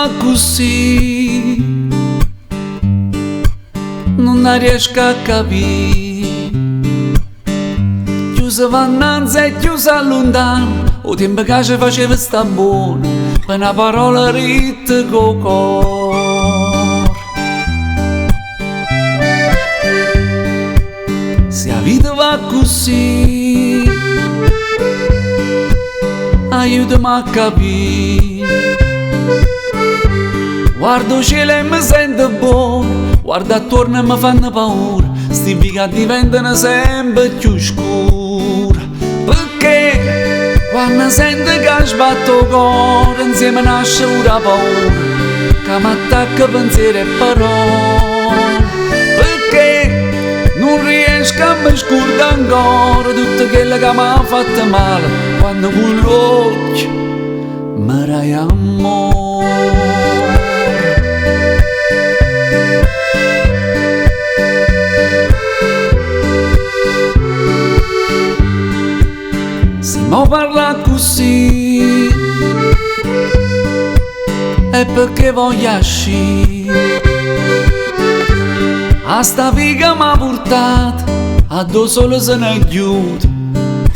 va accussì, nun 'a riesco a capì. Cchiù se va annanz e cchiù s'alluntana 'O tiempo ca ce faceva sta buono Pe' na parola ritta cu 'o core. Si 'a vita va accussì, aiutame a capì. Guardo 'o cielo e me sento buono, guardo attuorno e me fanno paura sti viche addiventano sempe cchiù scure. Pecché quanno sento ca sbatte 'o core insieme nasce pure 'a paura ca m'attacca pensiero e parole. Pecché nun riesco a me scurdà ancora tutto chello ca m'ha fatto male quanno cu ll'uocchie me daje ammore. Si mo parlo accussì è pecché voglio ascì 'A sta via ca m'ha purtato addò 'o sole se n'è ghiuto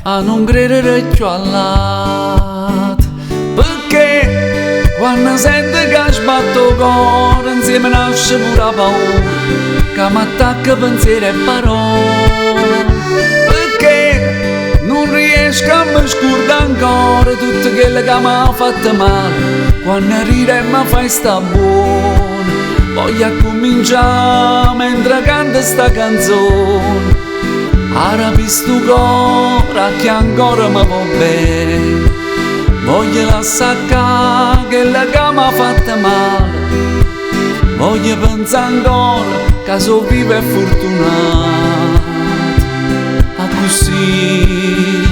a nun credere cchiù all'ate. Pecché quanno sento ca sbatte 'o core insieme nasce pure 'a paura ca m'attacca pensiero e parole. Pecché nun riesco a me scurdà ancora tutto chello ca m'ha fatto male quanno rire e me fai sta buono. Voglio accumincià mentre canto sta canzone Arapi stu core a chi ancora me vò bene. Voglio lassà ccà chella ca m'ha fatto male. Voglio penzà ancora ca so' vivo e furtunato. Accussì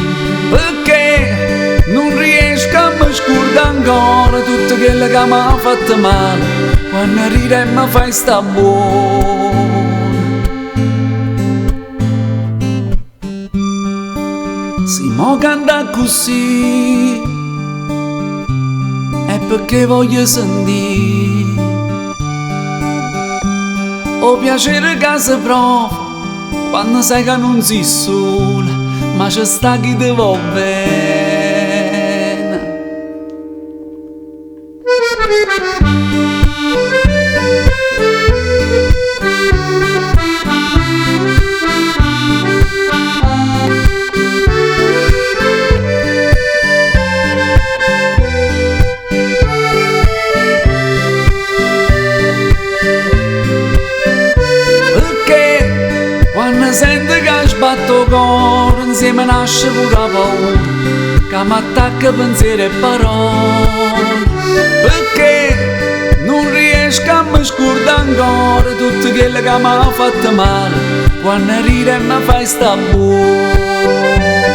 pecché nun riesco a me scurdà ancora tutto chello ca m'ha fatto male quanno rire e me fai sta buono. Si mo canto accussì è pecché voglio sentì 'O piacere ca se prova quanno sai ca nun si sulo, ma ce sta chi te vò bene. Pecché quanno sento ca sbatte 'o core insieme nasce pure 'a paura ca m'attacca pensiero e parole. Pecché nun riesco a me scurdà ancora tutto chello ca m'ha fatto male quanno rire e me fai sta buono.